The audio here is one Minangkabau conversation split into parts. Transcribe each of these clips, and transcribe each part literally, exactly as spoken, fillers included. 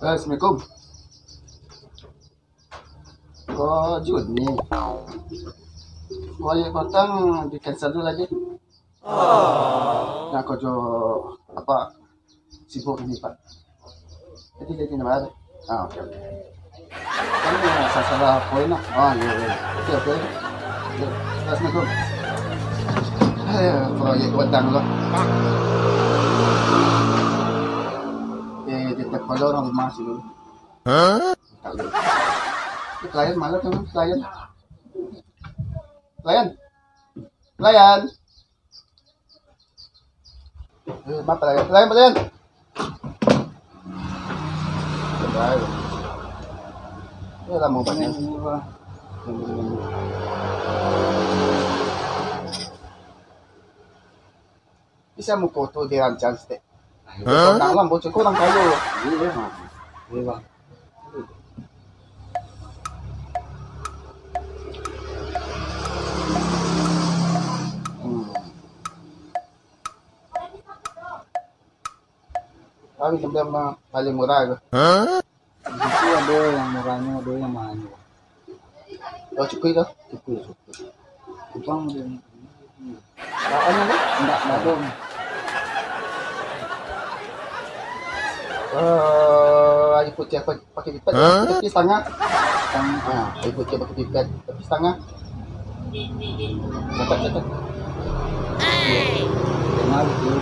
Assalamualaikum. Ko Juni. Proyek patang di cancel dulu lagi. Nah, ko jo apa sibuk ini, Pak. Jadi, jadi, Pak. Ah, oke, oke. Kan salah poin lah. Oh, iya, iya. Oke, oke. Oke. Assalamualaikum. Eh, proyek patang lo. Eh, di orang rumah sih dulu. Hah? Klien malah kan, klien. Klien. Klien. Eh, maaf, klien. Klien, klien. Klien. Ya, lama banget. Bisa muko tu dirancang sitek. Hah? Orang lah, bocah ko orang kayo. Iya, Bang. Iya, Bang. Hmm. Tapi sampai mah paling murah tu. Hah? Di situ ada yang murahnya, ada yang mahalnya. Oh, cukup tu? Cukup, cukup. Cupang ada yang... Apaan tu? Enggak, enggak ada. Eh, air putih apa? Pakai pipet, hah? Tapi setengah. Setengah. Ah, air putih pakai pipet, tapi setengah. Catat, catat. Setengah gitu.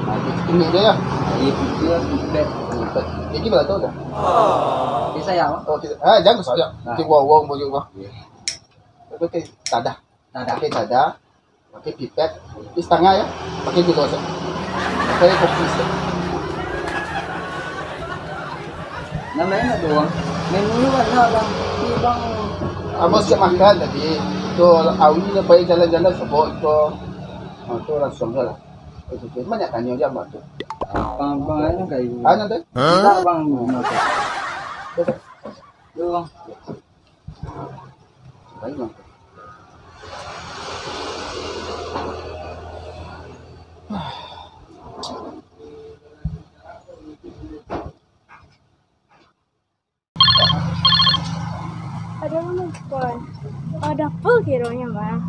Ah, gitu. Ini dia lah. Air putih, pipet. Pipet. Jadi berapa tu dah? Oke, saya apa? Oh, kita, ah, jangan saya. Nah. Kita buang-buang baju apa. Iya. Oke, tadah. Tadah. Oke, tadah. Pakai pipet, tapi setengah ya. Pakai gulo sajo. Pakai kopi sajo. Namanya nak doang. Menu ni banyak, Bang. Ni, Bang. Abang siap makan tadi. Tu, Awi ni pai jalan-jalan sebab tu. Ha, tu langsung sajo lah. Banyak tanyo dia, Abang tu. Abang, Abang, anu kayu. Anu tu? Tidak, Bang. Betul. Tu, Bang. Ada yang nelpon. Ada apa kiranya, Bang?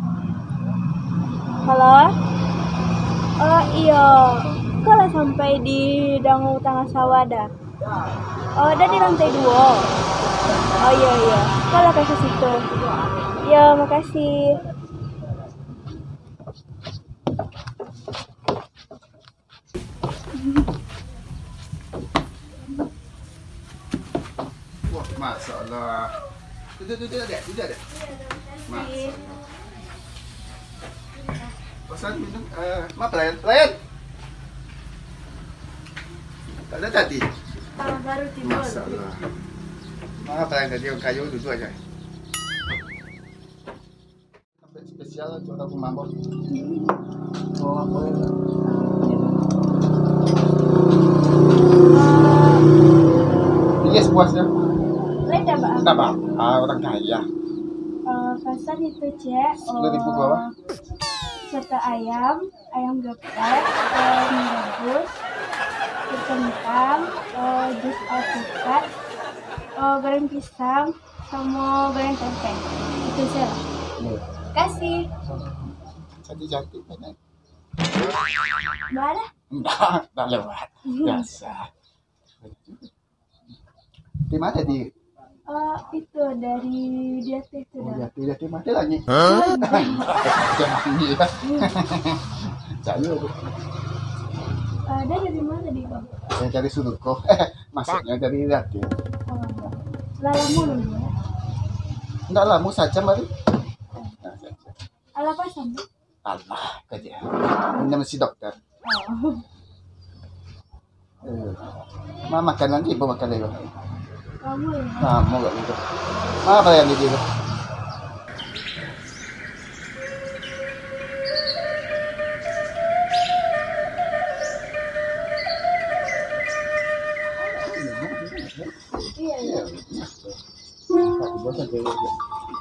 Halo? Oh, iyo. Kau lah sampai di Dangu Tangah Sawah dah? Oh, dah di lantai dua. Oh, iyo, iyo. Kau lah ka situ. Iyo, makasih. Wah, masya Allah. Duduk, duduk, Dek. Duduk, Dek. Masya Allah. Pesan minum, eh, ma pelayan? Pelayan! Tak ada tadi? Ah, baru tiba. Masya Allah. Ma pelayan tadi, orang kayo duduk aja. Sampai spesial untuk aku mabok. Oh, apa ya? Ini sepuasnya. Lain dah, Bang? Tak, Bang. Ah, orang kaya. Eh, pesan itu, Cek. Sepuluh ribu ke bawah. Eh, soto ayam, ayam geprek, eh, mie rebus, kentang, eh, jus alpukat, eh, goreng pisang, samo goreng tempe. Itu sajo lah. Iya. Kasih. Cantik-cantik banyak. Mana? Enggak, tak lewat. Biasa. Di mana di? Eh, itu dari di atas tu. Oh, dah. Di atas, di atas mata langit. Hah? Jangan ni lah. Caknya tu. Eh, dia dari mana di kau? Saya dari Suruko. Maksudnya dari Raden. Oh, lah lama dulu ya? Ndak lama, sajam hari. Nah, sajam. Alah pasang tu? Alah, kerja. Ini mesti dokter. Oh. Eh, ma makan nanti, ibu makan dulu. Lama ya? Lama gak gitu. Ma pelayan di sini?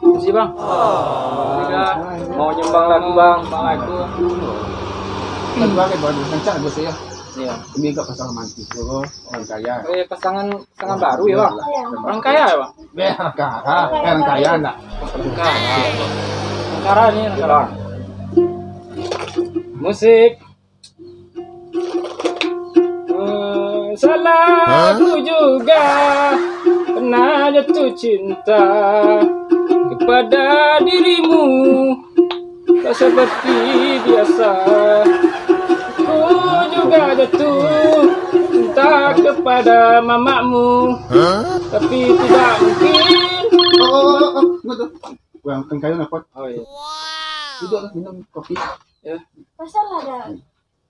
Makasih, Bang. Mau nyumbang lagu, Bang. Nyumbang lagu. Lagu apa, Bang? Kencang lagu saya. Iya. Ini agak pasang romantis tu, orang kaya. Eh, pasangan, pasangan baru ya, Bang? Iya. Orang kaya ya, Bang? Eh, orang kaya. Eh, orang kaya enggak? Orang kaya. Orang kaya ni, orang kaya. Musik. Eh, salahku juga pernah jatuh cinta kepada dirimu. Tak seperti biasa, ku juga jatuh cinta kepada mamakmu. Tapi tidak mungkin. Oh, oh, oh, oh, tunggu tu. Orang kan kayu nampak. Oh, iya. Duduklah minum kopi. Ya. Pasal ada.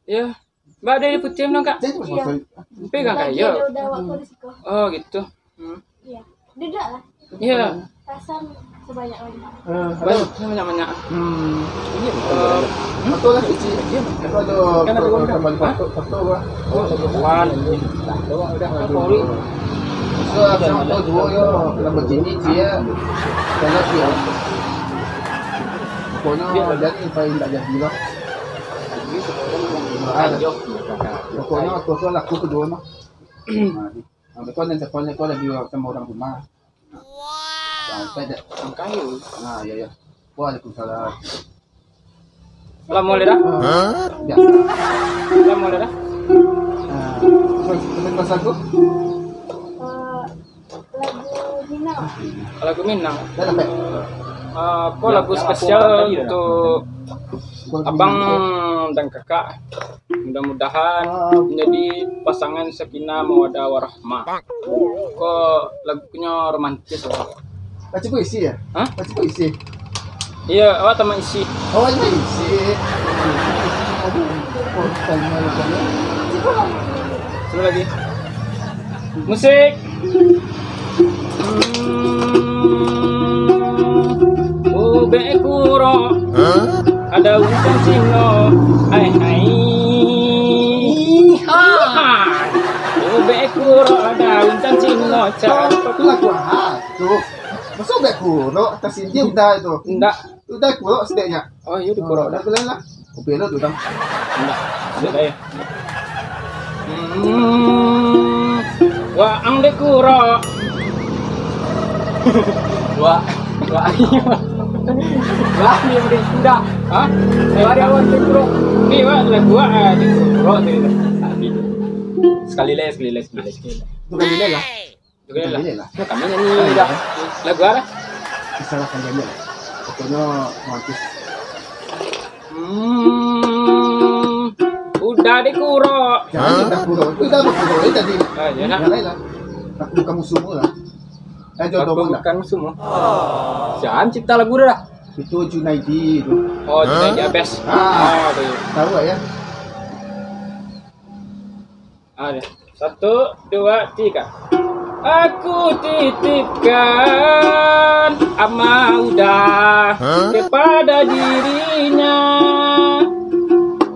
Ya. Mbak ada di putih minum, Kak? Saya cuma Iya. Tapi kan Lagi kayu. Ada udah waktu di siko. Oh, gitu. Hmm. Iya. Duduklah. Iya. Pasang sebanyak banyak. Eh, Banyak, banyak-banyak. Hmm. Iya, betul. Eh, Betul lah, Ici. Iya. Itu ada Kan ada pro-, uang, kan? Kembali foto, foto, Bang. Oh, Tuhan. Udah, udah, Aduh. Sorry. So, sama tu dua yo, kalau begini dia, kalau dia. Pokoknya Iya. Jadi paling tak jadi lah. Jadi, sebenarnya Ah, Ayo. Pokoknya aku tu laku kedua mah. Nah, di- nah, kau dan sekolah kau lagi sama orang rumah. Sampai dah. Angkai. Nah, ya ya. Waalaikumsalam. Salam mulai dah. Ah, biasa. Salam mulai dah. Ah, terus, terus pas aku. Eh, lagu Minang. Lagu Minang. Dah sampai. Ah, apa lagu spesial untuk abang dan kakak? Mudah-mudahan menjadi pasangan sakinah mawadah warahmah. Ko lagunyo romantis lah. Baca puisi ya? Hah? Baca puisi. Iya, awak tamat isi. Awak tamat isi. Aduh, oh, tanya lu kan. Satu lagi. Musik. Hmm. Ubek kuro. Hah? Ada urusan Cino. Hai hai. Iha. Ubek kuro ada urusan Cino. Cak. Aku lagu ah tu. Masa ubek kuro atas India udah itu. Ndak. Udah kuro sedeknya. Oh, iya, di kuro. Udah boleh lah. Kopi lu tu, Tam. Ndak. Sudah ya. Hmm. Waang di kuro. Wah, wah, iya. Wah, dia beri kuda. Hah? Wah, dia awak di kuro. Ni, wah, lagu, ah, di kuro, di kuro. Sekali lagi, sekali lagi, sekali lagi. Bukan delay lah. Bukan delay lah. Ya, kami nyanyi dah. Lagu apa? Disalahkan dia lah. Pokoknya romantis. Hmm, udah di kuro. Jangan udah kuro. Udah berkuro eh, tadi. Ah, ya nak. Yang lain lah. Aku bukan musuhmu lah. Eh, jodoh Aku pun lah. Bukan musuhmu. Siapa cipta lagu dah? Itu Junaidi tu. Oh, Junaidi Abes. Ah. Ah, tu. Tahu lah ya. Ada. Satu, dua, tiga. Aku titipkan ama udah kepada dirinya,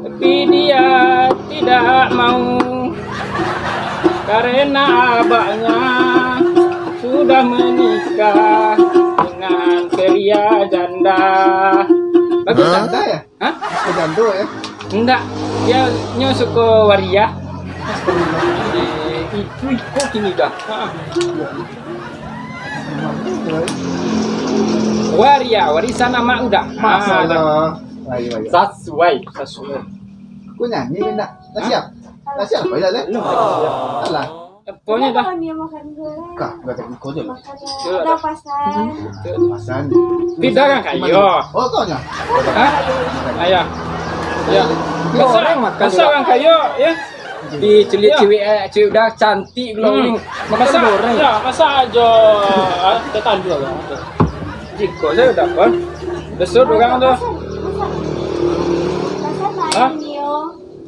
tapi dia tidak mau karena abahnya sudah menikah dengan pria janda. Bagus tak? Janda ya? Hah? Pecandu ya? Enggak. Dia nyo suko waria. Eh, itu iko kini dah. Ha. Waria, warisan amak udah. Masya Allah. Ayo, ayo. Sasuai. Sasuai. Aku nyanyi ni nak. Nak siap? Nak siap apa ya, Leh? Belum, belum siap. Alah. Pokoknya dah. Kah, gak jadi kau je. Makan. Udah pasang. Pasan. Tidak kan kayo. Oh, kau nya. Hah? Ayah. Ya. Masa orang makan masa orang kayo ya. Di celik cewek eh, cewek udah cantik belum. Hmm. Makan masa goreng. Ya, masa aja ah, tetandu lah. Jiko saya dapat. Besok orang tu. Hah?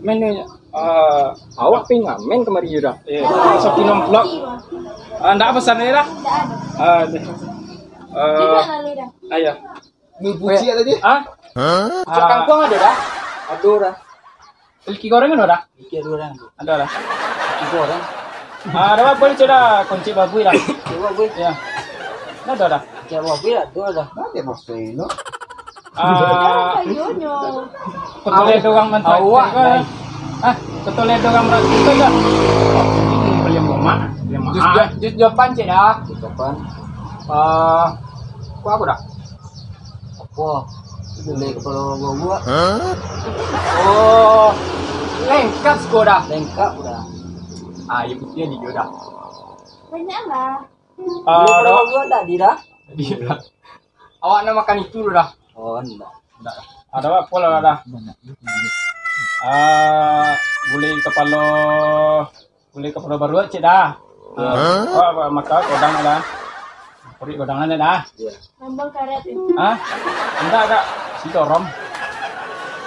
Menunya. Ah, awak pi ngamen kamari yo dah. Eh, sapi nongklok. Ah, ndak pesan aja dah. Ah, deh. Eh, ayo. Ni buci tadi. Ah? Cok kangkuang ada dah? Ada dah. Ilki goreng ada dah? Ilki ada dah. Ada dah. Ilki goreng. Ah, ada apa boleh cok dah? Kunci babui dah. Kunci babui. Ya. Ada dah. Kunci babui ada dah. Ada maksudnya. Ah, betul ada orang mantap. Awak, kan? Hah? Betul ya, orang berarti itu ya. Ini beli lemak, beli lemak. Jus, jus, jus japan cek dah. Jus japan. Eh, kau apa dah? Apa? Beli kepala buah-buah. Oh, lengkap siko dah. Lengkap dah. Ah, ibu dia di dah. Banyak lah. Ah, beli kepala buah-buah tadi dah. Iya dah. Awak nak makan itu dulu dah. Oh, ndak. Ndak. Ada apa lah dah? Banyak. Ah, gulai kepala, gulai kepala baruak cek dah. Ah, apa, apa, maka godang dah. Kurik godang dah. Iya. Sambal karet itu. Hah? Enggak, enggak. Si Dorom.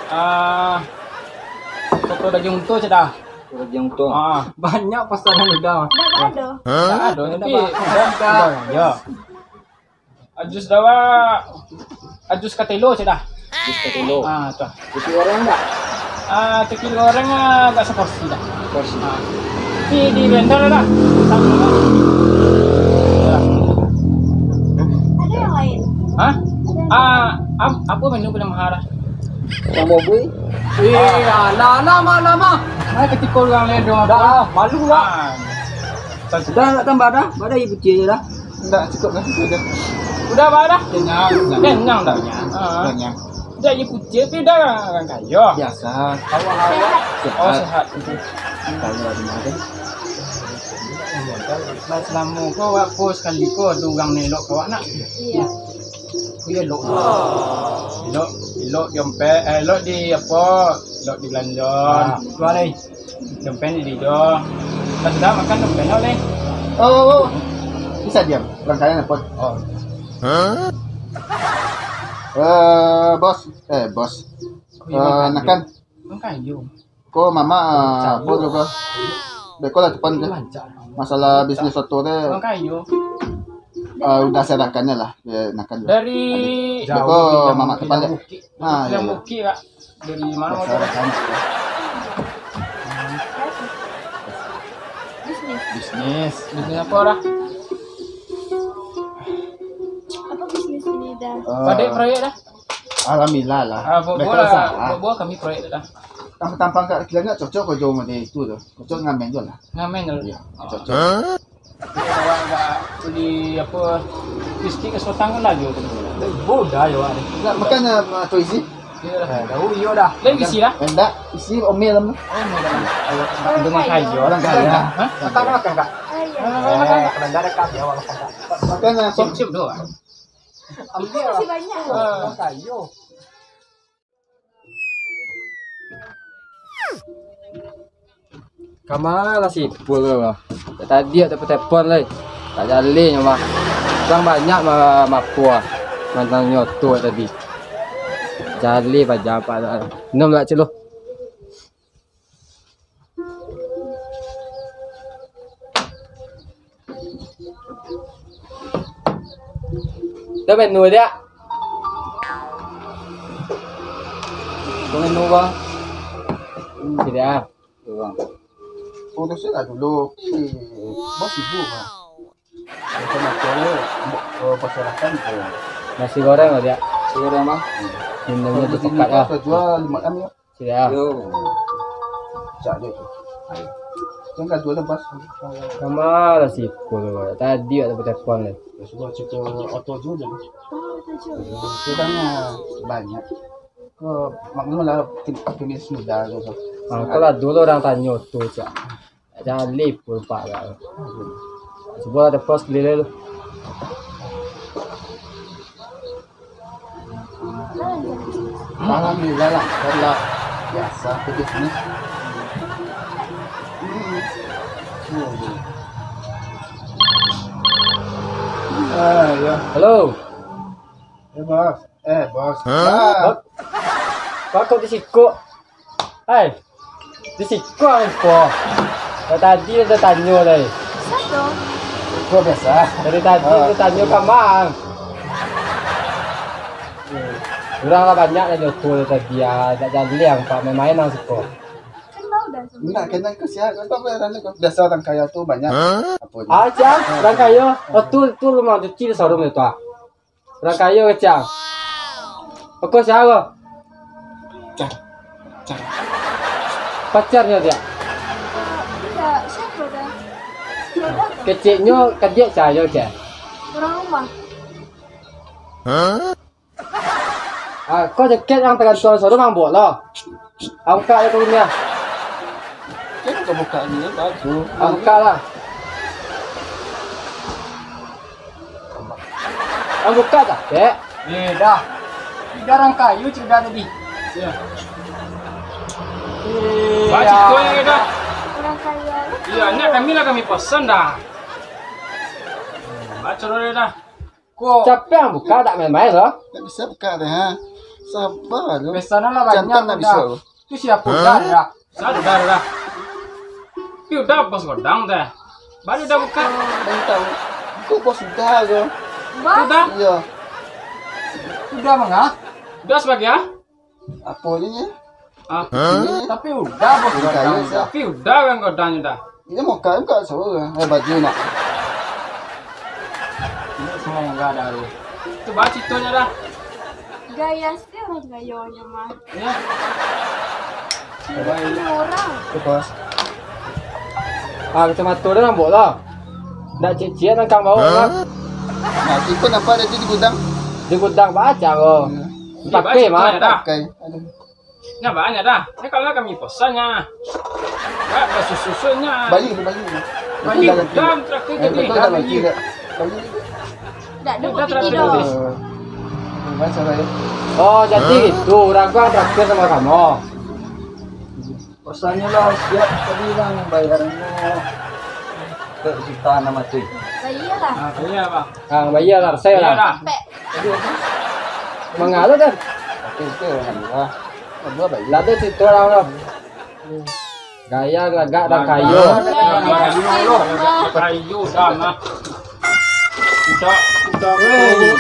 Ah, soto daging unta cek dah. Soto daging unta. Ah, banyak pesanan udah. Enggak ada. Enggak ada, tapi udah, udah, ya. Ajus dawa, ajus katelo cek dah. Ajus katelo. Ah, tu. Cuci goreng enggak? Ah, cuci goreng, ah, agak seporsi dah. Porsi. Ah. Di, di blender dah. Sama dah. Ya. Ada yang lain? Hah? Ada yang Ah, ap-, apa menu paling mahal dah? Sama bui. Eh, alah, lama, lama. Mana ketika orang lain dong Dah, malu lah. Ah. Sudah nak tambah dah? Ada air putih je dah. Ndak, cukup lah, cukup je. Udah, Abah, dah? Kenyang, kenyang. Kenyang dah. Kenyang. Ha. Kenyang. Udah, air putih tu dah, orang kayo. Biasa. Awak-awak. Oh, sehat. Sehat. Kayo di mana? Nah, selama ko, awak ko sekali ko, ada orang elok ka awak nak? Iya. Ko elok. Elok, elok di ompek, eh, elok di apa? Elok di belanja. Ah, tu lah, eh. Dompet ni di jo. Lah sudah makan dompet ni, leh. Oh, oh, oh. Bisa diam. Orang kaya dapat. Oh. Eh, bos. Eh, bos. Eh, makan nakan. Makan yo. Ko mama, eh, apa tu ko? Beko lah depan tu. Masalah bisnis soto tu. Makan yo. Eh, udah saya adakan lah. Ya, nakan. Dari Beko mama depan deh. Ah, ya, ya. Bukit, Kak. Dari mana? Biasa orang tanya. Bisnis. Bisnis. Bisnis apa, Dah? Apa bisnis ini, Dah? Eh, Padek proyek, Dah? Alhamdulillah lah. Ah, buat, buat lah, buat, buat kami proyek, Dah. Tampang-tampang kat kilangan cocok ko jo model itu tu. Cocok ngamen jo lah. Ngamen jo. Iya, cocok. Awak agak beli apa, lipstik ka Sotang kan laju tu. Bodoh yo awak ni. Nak makan, eh, atau isi? Iyo dah. Eh, tahu iyo dah. Lain isi dah? Eh, ndak, isi omel lah. Oh, omel dah. Ayo, orang kaya. Orang kaya. Hah? Makan, makan, Kak. Ayo. Eh, makan, Kak. Kalau ndak ada, Kak, ya, awak makan, Kak. Makan, eh, sop. Cium-cium doang. Ambil lah. Masih banyak. Orang kaya. Kama lah si Ipul tu, bah. Tadi tak telepon-telepon lai. Tak jaleh nyo mah. Urang banyak mah mapo ah. Mantang nyoto tadi. Jaleh paja apak tu. Minum dulu, Cik, lu. Dah menu dia. Kau menu apa? Tidak. Orang. Oh, tu lah dulu. Si bos sibuk, Bang. Macam-macam ni, eh, pasyarakat tu. Nasi goreng lah dia. Nasi goreng, Bang. Minumnya tu pekat lah. Kalau jual lima M ya. Sudah. Yo. Cak je tu. Ayo. Kan kat dua lepas. Sama lah si Ipul tu. Tadi awak tak telepon ni. Ya sudah, cerita oto je je. Sudah banyak. Kau maklum lah, tim-, tim muda tu. Ah, kalau dulu orang tanyo tu, cak. Jaleh pun pak lah. Cuba ada pos keliling tu. Alhamdulillah lah, kalau biasa tu bisnis. Ah, ya. Halo. Ya, Bos. Eh, Bos. Hah? Bos. Bos, kok di siko? Hai. Di siko ang ko. Dari tadi lah tanyo lai. Sado. Ko biasa. Dari tadi lah tanyo ka ma ang. Urang lah banyak lah nyoto dari tadi ah. Dak jaleh ang pak main-main ang siko. Kan bau dah tu. Ndak, kena ko sia. Biasa orang kaya tu banyak. Hah? Apo ni? Ah, sia? Orang kaya. Oh, tu, tu rumah cuci di sarung tu ah. Urang kayo kecek ang. Pokok sia ko? Cang. Cang. Pacarnyo, Diak? Indak, siapa dah? Keceknyo ka Diak caro, Cek? Orang rumah. Ah, ko jaket yang tagantuang di sinan, Mang, buek lo. Ah, buka je ko punyo. Kiro ka buka ni, baju. Ah, buka lah. Ah, buka jaket. Eh, dah. Tiga rang kayu cik dah tadi. Iyo. Eh, baju ko yo dah. Kurang kayu. Iyo, nyo kami lah kami pasan dah. Baco dulu dah. Ko capek ang buka, dak main-main lo. Ndak bisa buka deh, ha. Sabar lu. Pesanan lah banyak. Jantan ndak bisa lu. Tu siapa dah, dah? Sadar dah. Tapi udah bos godang teh. Baru udah buka. Ndak tahu. Kok bos udah tu? Udah? Iyo. Udah mangah? Udah sebagai ah? Apo ni nyo? Ah. Tapi udah bos godang dah. Tapi udah kan godangnyo dah. Ini muka buka sawo lah. Eh, baju nak. Ini semua enggak ada lu. Coba ceritanya dah. Gaya sih orang gayanya mah. Ya. Coba ini orang. Coba. Ah, kacamata dah nampak lah. Ndak ciek-ciek nang kang bawa lah. Nah, itu nampak ada tu di gudang. Di gudang baca ko. Pakai mah. Pakai. Aduh. Nyo banyak dah. Nyo kalau kami pesan nyo. Ndak basusun-susun nyo. Bali, bali. Bali udah terakhir jadi dah bali. Bali. Ndak ada kopi tidur. Oh, jadi itu urang ko terakhir samo kamu. Pesannya lah siap tadi bang bayarnya. Ke juta nama tu. Bayalah. Ah, bayar bang. Ah, bayalah, saya lah. Pek. Mangalo kan? Oke, oke, alhamdulillah. Lah tu situ lah, bang. Gaya lagak dan kayo. Kayo dah mah. Udah, udah, weh.